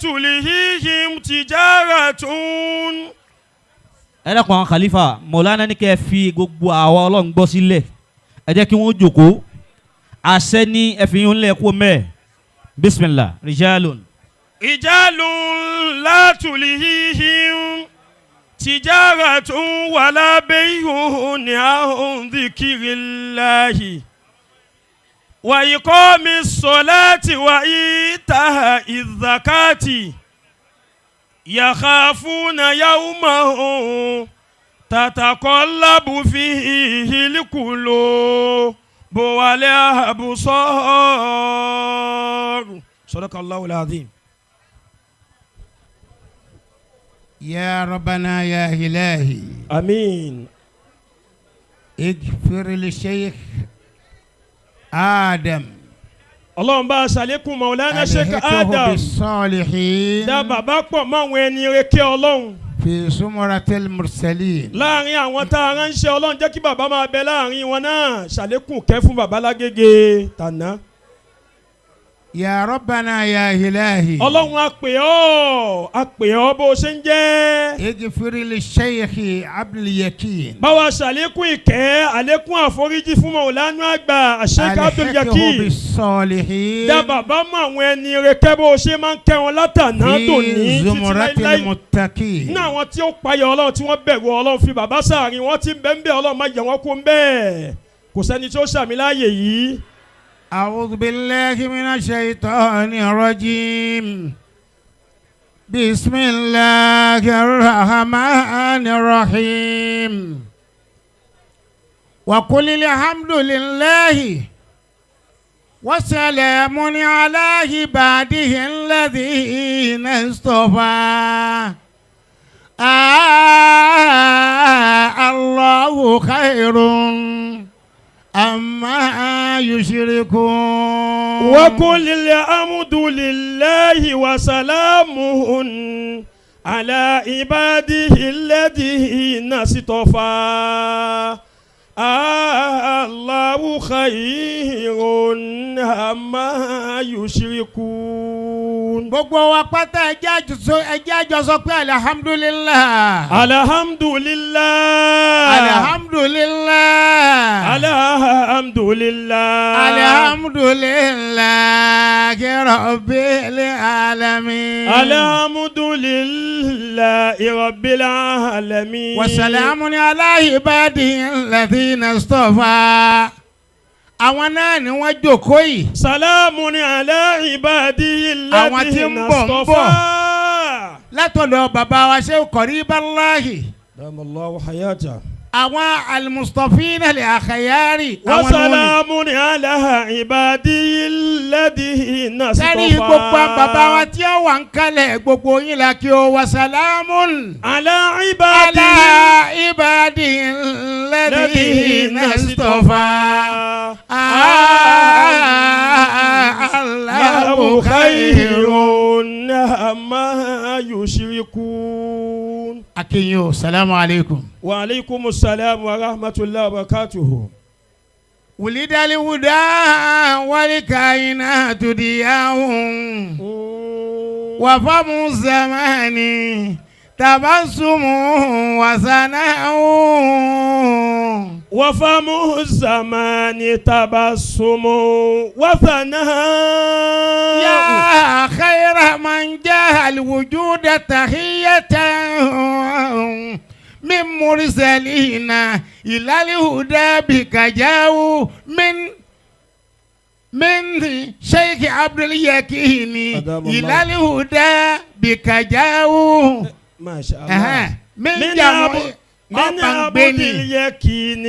تلهيهم تجارة. Ẹ dákun, àwọn khalifa mọ̀lánà ní kẹ́ ẹ fi gbogbo àwa Ọlọ́run gbọ́ sílẹ̀, ẹ jẹ́ kí wọ́n jókòó. Àṣẹ ní ẹ fi yín lẹ̀ kó mẹ́ẹ̀. Bisimilah, rijalun. رجال لا تلهيهم تجارة ولا بيع عن ذكر الله وإقام الصلاة وإيتاء الزكاة يخافون يوما تتقلب فيه القلوب والأبصار. صدق الله العظيم. يا ربنا يا إلهي. آمين. اغفر للشيخ آدم. Ọlọ́run, bá a ṣàlékún Maulana Sheikh ألحقه Adam. بالصالحين. Dá bàbá pọ̀ mọ́ àwọn ẹni reke Ọlọ́run. في زمرة المرسلين. Láàrin àwọn tá a ránṣẹ́ Ọlọ́run, jẹ́ kí bàbá máa bẹ láàrin wọn náà. Ṣàlékún kẹ́ fún bàbá lágége tàná. يا ربنا يا إلهي. Ọlọ́run, a pè ọ́, a pè ọ́ bó o ṣe ń jẹ́. اغفر للشيخ عبد اليقين. Báwa ṣàlékún ìkẹ́, àlékún àforíjì fún Maulana àgbà Sheikh Abdul ألحقه Yakin. بالصالحين. Dá bàbá mọ́ àwọn ẹni reke bó o ṣe máa ń kẹ́ wọn látàná tòní في títí زمرة láíláí. المتقين. Ní àwọn tí ó payọ̀ Ọlọ́run, tí wọ́n bẹ̀rù Ọlọ́run, fi bàbá sáàrin wọ́n ti ń bẹ́ ń bẹ́. Ọlọ́run, má jẹ́ wọ́n kó ń bẹ́ẹ̀. Kò sẹ́ni tí ó ṣàmì láàyè yìí. أعوذ بالله من الشيطان الرجيم. بسم الله الرحمن الرحيم. وقل الحمد لله وسلام على عباده الذين اصطفى. الله خير أما يشركون. وقل الحمد لله وسلام على عباده الذين اصطفى. الله خير عما يشركون. Gbogbo wa pátá, ẹ jẹ́ á jọ sọ pé alhamdulilah. Alhamdulillah. Alhamdulilah. Alhamdulillah. Alhamdulilah rabbil alamin. Alhamdulillah rabbil alamin. وسلام على عباده الذين اصطفى. Àwọn náà ni wọ́n jókòó yìí. سلام على عباده Àwọn tí ń الذين bọ̀ ń bọ̀. اصطفى. Látọ̀dọ̀ bàbá wa ṣe Kọ̀ríbáláhì. دام الله حياته. Àwọn المصطفين الأخيار. Àwọn ni wọ́n ní. وسلام على عباده الذين Sẹ́rí اصطفى. gbogbo àwọn bàbá wa tí ó wà ń kalẹ̀, gbogbo yín la kí o. وسلام على عباده على عباده الذين اصطفى. الله خير خير عما يشركون. Akinyo, salamu alaikum. وعليكم السلام ورحمة الله وبركاته. ولد الهدى والكائنات ضياء وفم الزمان تبسم وثناء. وفم الزمان تبسم وثناء. يا خير من جاء الوجود تحية من مرسلين إلى الهدى بك جاءوا من شيخ عبد اليقين. أدام الله. إلى الهدى بك جاءوا. ما شاء الله. من من جمع أبو من عبد اليقين.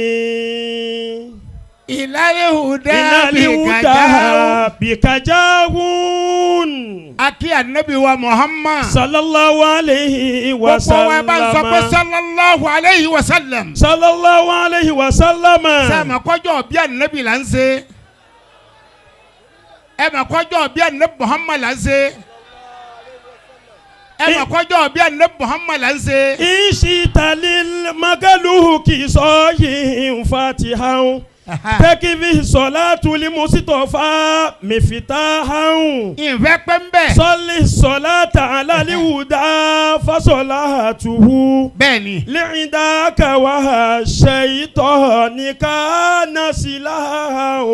إلى الهدى إلى بك الهدى جاءوا. بك جاءوا. Akí Ànábì wa Muhammad. صلى الله عليه Gbogbo wa bá ń sọ pé وسلم. صلى الله عليه وسلم. صلى الله عليه وسلم. Sẹ́mi kọjọ́ bí Ànábì là ń ṣe? Ẹ mọ̀ kọjọ́ bí Ànábì Muhammad là ń ṣe? Ẹ mọ̀ kọjọ́ bí Ànábì Muhammad là ń ṣe? إن شئت للمخلوق صاحي فاتحا. Tẹ́kífì sọ̀lá tuli musitọ́fà mìfìtá hàn. Ìfẹ́ pẹ́ ń bẹ̀. Sọ́lì sọ̀lá tààlà líwùdá fásọ̀lá àtúhù. Bẹ́ẹ̀ ni. Lẹ́yìndá kàwá ṣèyítọ́ ní kánásílá o.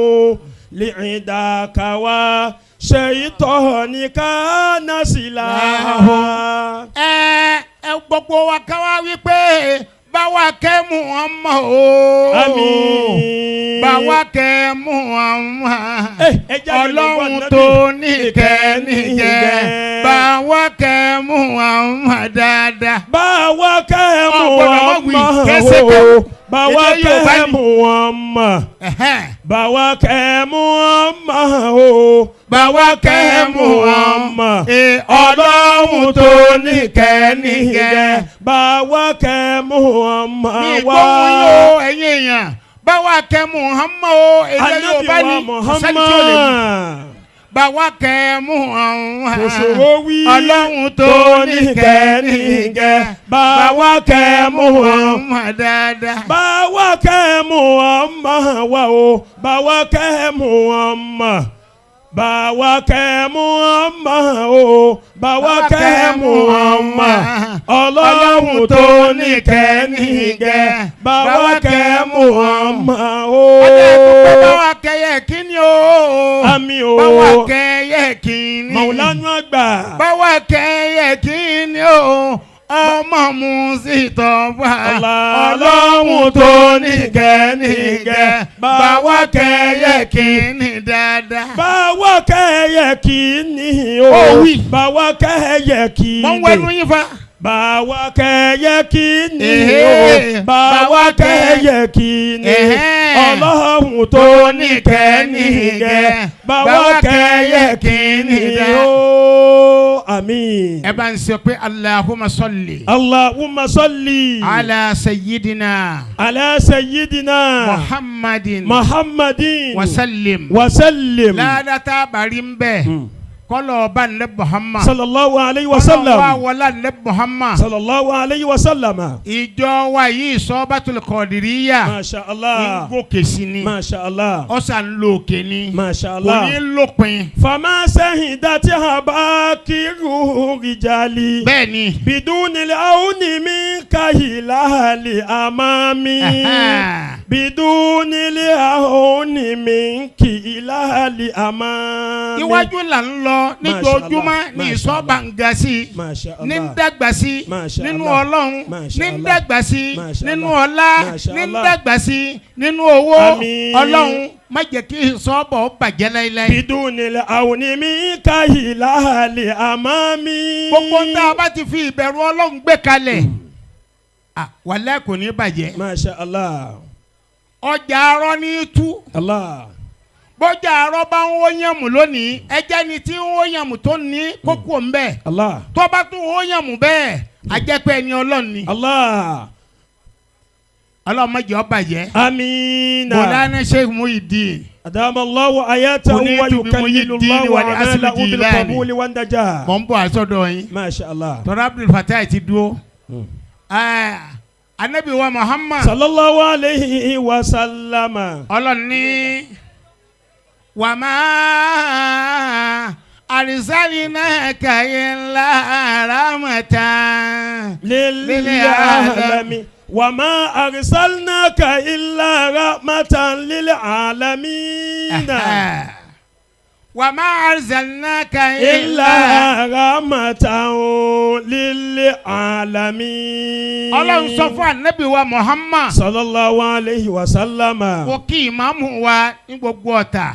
Lẹ́yìndá kàwá ṣèyítọ́ ní kánásílá. Ẹ ẹ gbogbo wa ká wá wípé báwa kẹ́ Muhammad o. Àmín. Báwa kẹ́ Muhammad. Ẹ jáde lọ gbọ́ Ọlọ́run Ànábì. Tó níkẹ́ níkẹ́. Báwa kẹ́ Muhammad dáadáa. Báwa kẹ́ Ọ gbọ́dọ̀ má wí, Muhammad kẹ́sẹ̀ o. kẹ́. Báwa Èdè Yorùbá kẹ́ ni. Muhammad. Ẹ̀hẹ́n. Báwa kẹ́ Muhammad o. Báwa kẹ́ Muhammad. Ee, Ọlọ́run tó níkẹ́ níkẹ́. Báwa kẹ́ Muhammad Mi wá. gbóhùn yín o, ẹ̀yin èèyàn. Báwa kẹ́ Muhammad o, èdè Ànábì Yorùbá wa ni. Kò sẹ́ni tí ò lè wí. Muhammad. Báwa kẹ́ Muhammad. Kò ṣòro wí. Ọlọ́run tó níkẹ́ níkẹ́. Báwa kẹ́ Muhammad. Muhammad dáadáa. Báwa kẹ́ Muhammad wá o. Báwa kẹ́ Muhammad. Báwa kẹ́ Muhammad o. Báwa kẹ́ Muhammad. Ọlọ́run tó níkẹ́ níkẹ́. Báwa kẹ́ Muhammad o. Ọjọ́ ìdúpẹ́ báwa kẹ́yẹ kíni o. Àmín o. Báwa kẹ́yẹ kíni. Mọ̀lánú àgbà. Báwa kẹ́yẹ kíni o. Ọmọ Musitọ́fà. Ọlọ́run tó níkẹ́ níkẹ́. Báwa kẹ́yẹ kíni dáadáa. Báwa kẹ́yẹ kíni o. Ó wí. Báwa kẹ́yẹ kíni. Mo ń wẹnu yín fa. Báwa kẹ́yẹ kíni Èhé. o. Báwa kẹ́yẹ kíni. Ẹ̀hẹ́. Ọlọ́run tó níkẹ́ níkẹ́. Báwa kẹ́yẹ kíni o. Àmín. Ẹ bá ń sọ pé Allahumma salli Allahumma salli ala sayyidina ala sayyidina Muhammadin Muhammadin wa sallim. wa sallim. Ládàtà bàrí ń bẹ̀. Kọ́lọ̀ ọba ní Muhammad. Sallallahu alayhi wa Kọ́lọ̀ wa sallam. wọlá ní Muhammad. Sallallahu alayhi wa sallam. Ìjọ wa yìí Sọ́bátùl Kọ̀dìríyà. Masha Ń Allah. gòkè sí ni. Masha Allah. Ọ̀sà ń lo òkè ni. Masha Kò Allah. ní lópin. Fama sahidati habakiru rijali. Bẹ́ẹ̀ ni. Biduni launi minka hilali amami. Ẹ̀hẹ́n. Biduni launi minki hilali amami. Iwájú là ń lọ níjojúmọ́ ní Masha ìsọ́ba ń ga sí i. Masha Ní ń Allah. dàgbà sí Masha nínú Allah. Ọlọ́run Masha ní ń Allah. dàgbà sí Masha nínú Allah. ọlá Masha ní ń Allah. dàgbà sí nínú owó. Àmín. Ọlọ́run má jẹ́ kí ìsọ́bọ̀ ó bàjẹ́ láéláé. Biduni launi minka hilali amami. Gbogbo ń tá a bá ti fi ìbẹ̀rù Ọlọ́run gbé kalẹ̀, ah, wàláhì kò ní bàjẹ́. Masha Allah. Ọjà arọ ní í tú. Allah. Bọ́jà arọ bá ń wó yànmù lónìí, ẹjẹ́ ni tí ń wó yànmù tó ní kókó ń bẹ̀. Allah. Tó bá tún wó yànmù bẹ́ẹ̀, ajẹ́pẹ́ ẹni Ọlọ́run ni. Allah. Ọlọ́run má jẹ́ ó bàjẹ́. Amina. Mọ̀lánà Sheikh Muhyiddin. أدام الله آياته Munitu bi ويكلل Muhyiddin الله wal asli أعماله Jilani. بالقبول والنجاح. Mọ̀ ń bọ̀ àsọdọ̀ yín. ما شاء الله. Tọ́lá Abdul Fattah ti dúró. Ẹ̀, Anabi wa Muhammad. صلى الله عليه وسلم. Ọlọ́run ní wà má arsalinaka illa rahmatan للعالمين وما أرسلناك إلا رحمة للعالمين. Wà má arsalinaka إلا illa رحمة للعالمين. Ọlọ́run sọ fún Anabi wa Muhammad. صلى الله عليه وسلم. Kò kí ìmáàmù wa ní gbogbo ọ̀tà.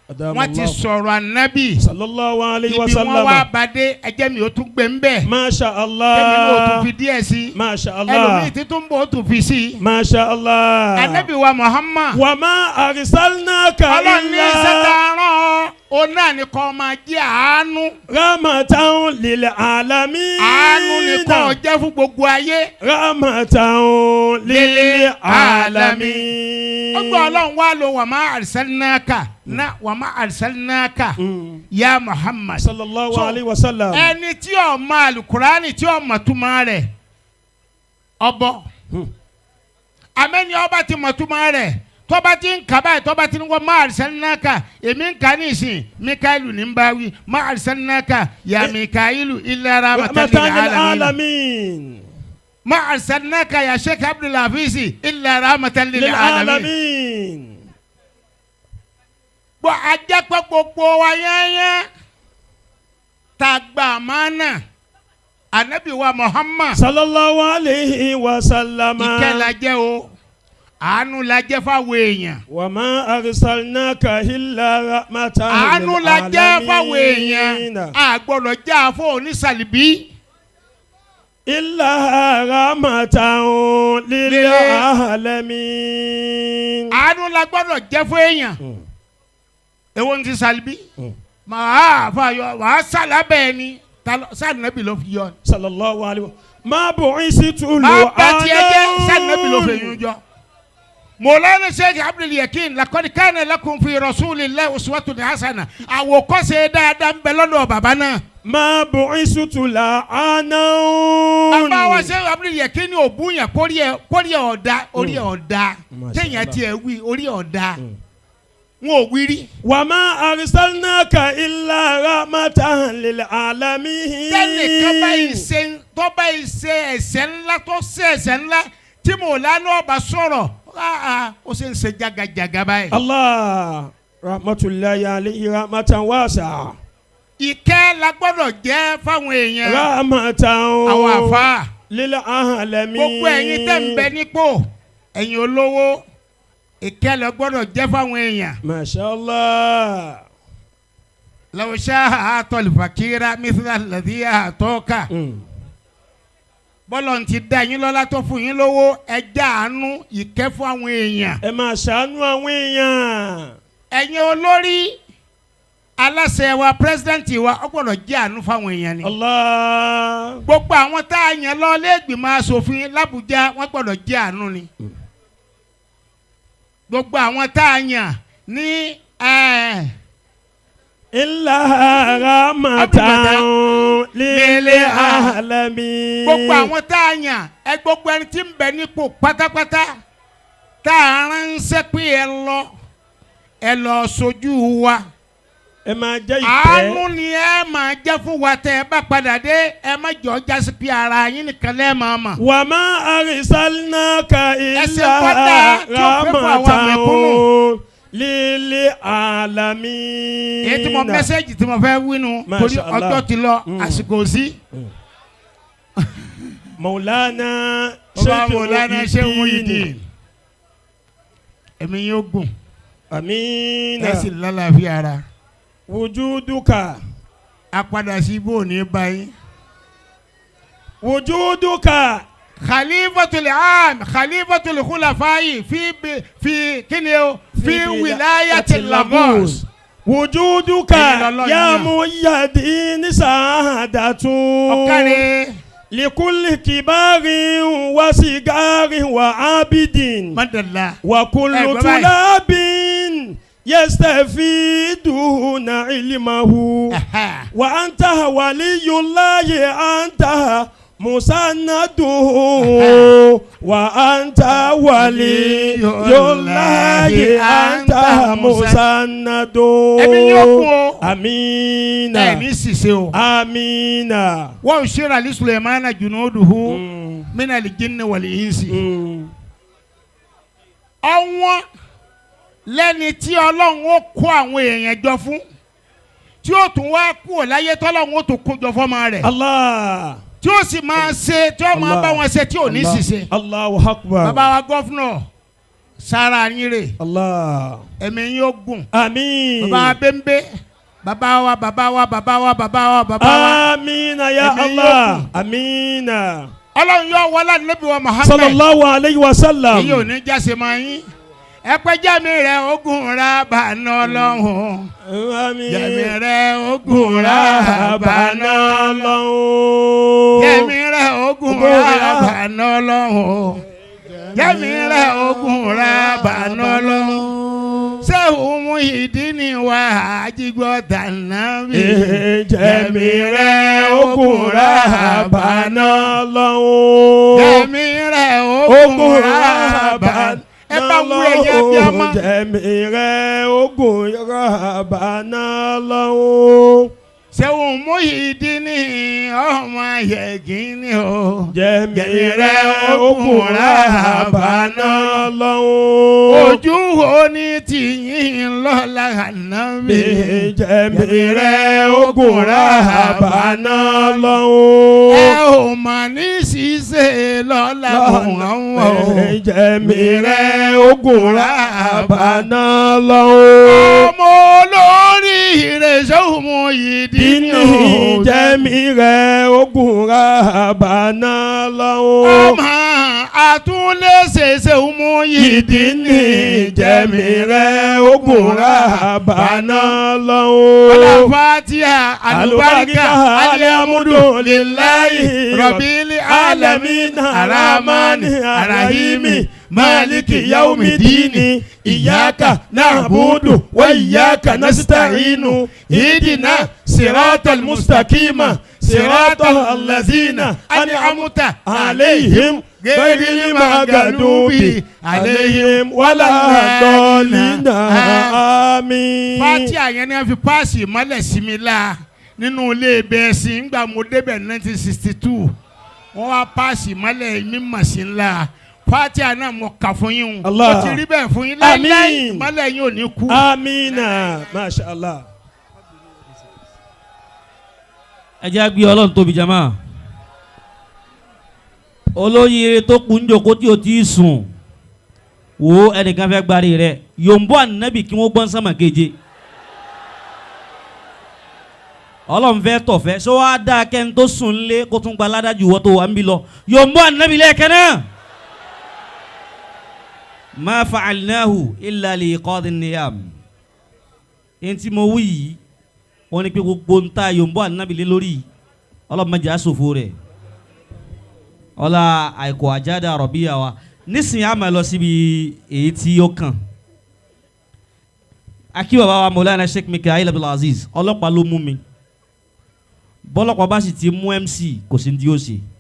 أدام Wọ́n ti الله. sọ̀rọ̀ Anabi. صلى الله عليه Ibi wọn wá وسلم. bàdé ẹjẹ́ mi ò tún gbé ń bẹ̀. ما شاء Kẹ́mi náà ò tún الله. fi díẹ̀ sí. ما شاء Ẹlòmíì الله. títún bọ̀ ó tún fi sí. ما شاء الله. Anabi wa Muhammad. وما أرسلناك Ọlọ́run ní إلا sẹ́ta rán ọ́, òun náà ni kó máa jẹ́ àánú. رحمة للعالمين. Àánú ni kó jẹ́ fún gbogbo ayé. رحمة للعالمين. Ó gbọ́ Ọlọ́run wá lo wà má arsalnaka na wà má arsalnaka ya Muhammad. صلى الله So, عليه وسلم. Ẹni tí ó mọ alukurani tí ó mọ̀ túmọ̀ rẹ̀ ọbọ̀. Àmẹ́ni ọba ti mọ̀ túmọ̀ rẹ̀ Tọ́ba ti ń kà báyìí, tọ́ba ti ń wọ ما أرسلناك, èmi ń kà ní ìsìn, Mikailu ní ń bá wí. ما أرسلناك يا Mikailu إلا رحمة رحمة للعالمين. للعالمين. ما أرسلناك يا Sheikh Abdulhafiz إلا رحمة للعالمين. للعالمين. Gbọ́ ajẹ́pẹ́ gbogbo wa yẹ́nyẹ́ tá a gba àmánà anabi wa Muhammad صلى الله عليه وسلم. Ìkẹ́ la jẹ́ o, àánú la jẹ́ fáwọn èèyàn. وما أرسلناك إلا رحمة Àánú la jẹ́ fáwọn èèyàn, a gbọ́dọ̀ jẹ́ àfọ onísàlìbí. إلا رحمة للعالمين. Àánú la gbọ́dọ̀ jẹ́ fún èèyàn. Èwo ń ti sàlìbí? Màá fàyọ wàá sàlábẹ́ ẹni sànàbì ló fi yọ. صلى الله عليه وسلم ما بعثت Máa bá tiẹ̀ jẹ́, sànàbì ló fi yún jọ. Mọ̀lánà Sheikh Abdul Yakin, لقد كان لكم في رسول الله أسوة حسنة, àwòkọ́ṣe dáadáa ń bẹ lọ́dọ̀ bàbá náà. ما بعثت لعانا. Bàbá wa Sheikh Abdul Yakin ní òbúyàn kórí ẹ̀ kórí ẹ̀ ọ̀dà orí ẹ̀ ọ̀dà. Masha Téèyàn Allah. tiẹ̀ wí orí ẹ̀ ọ̀dà, wọn ò wí rí. وما أرسلناك إلا رحمة للعالمين. Tẹ́nìkan báyìí ṣe tó báyìí ṣe ẹ̀ṣẹ̀ ńlá, tó ṣe ẹ̀ṣẹ̀ ńlá, tí Mọ̀lánà ọba sọ̀rọ̀, ó ṣe ń ṣe jagajaga báyìí. الله رحمة الله عليه رحمة واسعة. Ìkẹ́ la gbọ́dọ̀ jẹ́ fáwọn èèyàn. رحمة Àwọn àfáà, للعالمين. gbogbo ẹ̀yin tẹ́ ń bẹ nípò, ẹ̀yin olówó, ìkẹ́ la gbọ́dọ̀ jẹ́ fáwọn èèyàn. ما شاء الله. لو شاء أعطى الفقير مثل الذي أعطاك. Bọ́lọ̀ ń ti dá yín lọ́lá tó fún yín lówó, ẹ jẹ́ àánú ìkẹ́ fún àwọn èèyàn. Ẹ máa ṣàánú àwọn èèyàn. Ẹ̀yin olórí aláṣẹ wa, president wa, ó gbọ́dọ̀ jẹ́ àánú fáwọn èèyàn ni. Allah. Gbogbo àwọn tá a yàn lọ lẹ́gbìmọ̀ asòfin l'Ábùjá, wọ́n gbọ́dọ̀ jẹ́ àánú ni. Gbogbo àwọn tá a yàn ní إلا رحمة للعالمين. Gbogbo àwọn tá a yàn ẹ, gbogbo ẹni tí ń bẹ nípò pátápátá tá a ránṣẹ́ pé ẹ lọ, ẹ lọ sojú wa, Ẹ máa jẹ́ ìkẹ́. Àánú ni ẹ máa jẹ́ fún wa. Tẹ́ ẹ bá padà dé, ẹ má jọ jásí pé ara yín nìkan lẹ́ẹ̀ máa mọ̀. وما أرسلناك Ẹsẹ̀ إلا kọ́dà tí ó pé fún àwọn رحمة mẹ̀kúnnù. للعالمين. Èyí tí mo message tí mo fẹ́ wínú Masha torí Allah. ọjọ́ ti lọ, àsìkò sí. Maulana. Ọba Mọ̀lánà Sheikh Muyideen, ẹ̀mí yóò gùn. Amina. Ẹ sì lálàáfíà ara. وجودك. Apadà sí ibò ní báyìí. وجودك. خليفة العام، خليفة الخلفاء في kíni o في ولاية Lagos. وجودك. Ẹ̀yin lọ́lọ́ يا yín. ميدين سعادة. Ọ̀kàrẹ̀. لكل كبار وصغار وعابد. Mọ́dàlá. وكل Ẹ gbọ́ báyìí. طلاب يستفيدون علمه. وأنت ولي الله، أنت مسنده، وأنت ولي الله، أنت مسند. Ẹ̀mí yóò kún o. آمين. Ẹ̀mí ṣìṣe o. آمين. وحشر لسليمان جنوده من الجن والإنس. Ọ̀wọ́n lẹ́ni tí Ọlọ́run ó kó àwọn èèyàn jọ fún, tí ó tún wá kúrò láyé, tọ́lọ́run ó tún kó jọ fọ́mọ rẹ̀, Allah. tí ó sì máa ṣe, tí ó máa Allah. bá wọn ṣe, tí ò ní ṣìṣe. الله أكبر. Bàbá wa governor, sára yín rè. Allah. Ẹ̀mí yín ó gùn. آمين. Bàbá wa bẹ́ńbẹ́, bàbá wa, bàbá wa, bàbá wa, bàbá wa, bàbá wa. آمين يا Ẹ̀mí yóò الله. gùn. آمين. Ọlọ́run yóò wọlé Ànábì wa Muhammad. صلى الله عليه وسلم. Èyí ò ní jáse máa yín ẹ pẹ́ jẹ́mi rẹ̀ ogun ra bàánà Ọlọ́run. آمين. Jẹ́mi rẹ̀ ogun ra bàánà Ọlọ́run. Jẹ́mi rẹ̀ ogun ra bàánà Ọlọ́run. Jẹ́mi rẹ̀ ogun ra bàánà Ọlọ́run. Sẹ́hùn Muyideen wà ájígbọ́ tànàbí. Jẹ̀mí rẹ̀ ogun rà bàánà Ọlọ́run. Jẹ́mi rẹ̀ ogun ra bàánà. Ẹ bá wú ẹ̀yẹ bí a mọ́. Jẹ̀mí rẹ̀ ogun rabana lọ́wọ́. Sẹ́wọ̀n Muyideen ọmọ yẹ̀gínní o. Jẹ̀mí rẹ̀ ogun rabana lọ́wọ́. Ojú wo ni tìyín lọ́la ànábì. Jẹ̀mí rẹ̀ ogun rabana lọ́wọ́. Ẹ ò mà ní ṣiṣẹ́ lọ́la Muhammad. Jẹ̀mí rẹ̀ ogun rabana lọ́wọ́. Ọmọ olórí ìrẹsẹ̀ Muyideen Dínì o. jẹ́mi rẹ̀ ogun rabana lọ́wọ́. Ọmọ àtúnlẹ̀ṣẹ̀ṣẹ̀ Muyideen. Dínì jẹ́mi rẹ̀ ogun rabana lọ́wọ́. Alafatiha alubarika aliamudu lilayi rabili alamin aramani arahimi maliki yaumi dini iyaka na'budu wa iyaka nasta'inu idina siratal mustaqima siratal lazina an'amta عليهم غير المغضوب عليهم ولا الضالين آمين. Fatia yẹn ni wọ́n fi páàsì ìmọ́lẹ̀ sí mi la nínú ilé ibẹ̀ sí ńgbà mo débẹ̀ 1962 wọ́n wá páàsì ìmọ́lẹ̀ mímọ̀ sí ńlá. Fatia náà mo kà fún yín o. Allah. Ó ti rí bẹ́ẹ̀ fún yín láíláí. Àmín. Ìmọ́lẹ̀ yín ò ní kú. Amina masha Allah. Ẹ jẹ́ gbé Ọlọ́run tóbi jama. Olóyè tó kù ń jòkó tí o ti sùn wo, ẹnìkan fẹ́ gbárí rẹ yòǹbó ànábì kí wọ́n gbọ́n sánmà keje. Ọlọ́run fẹ́ tọ̀fẹ́ ṣé wàá dáa kẹ́ni tó sùn lé kó tún gba aládájú wọ́n tó wà ń bí lọ yòǹbó ànábì lẹ́ẹ̀kẹ́ náà. Ma fa'alnahu illa li iqadi niyam. Ẹni tí mo wí yìí, wọ́n ní pé gbogbo ń ta yòǹbó ànábì lé lórí, Ọlọ́run má jẹ́ á ṣòfò rẹ̀. Ọlá àìkò àjáde àrọ̀bíyà wa nísìnyí a máa lọ síbi èyí tí ó kàn. Akí bàbá wa Mọ̀lánà Sheikh Mikael Abdulaziz, ọlọ́pàá ló mú mi. Bọ́lọ́pàá bá sì ti mú MC, kò sí ní tí yóò ṣe.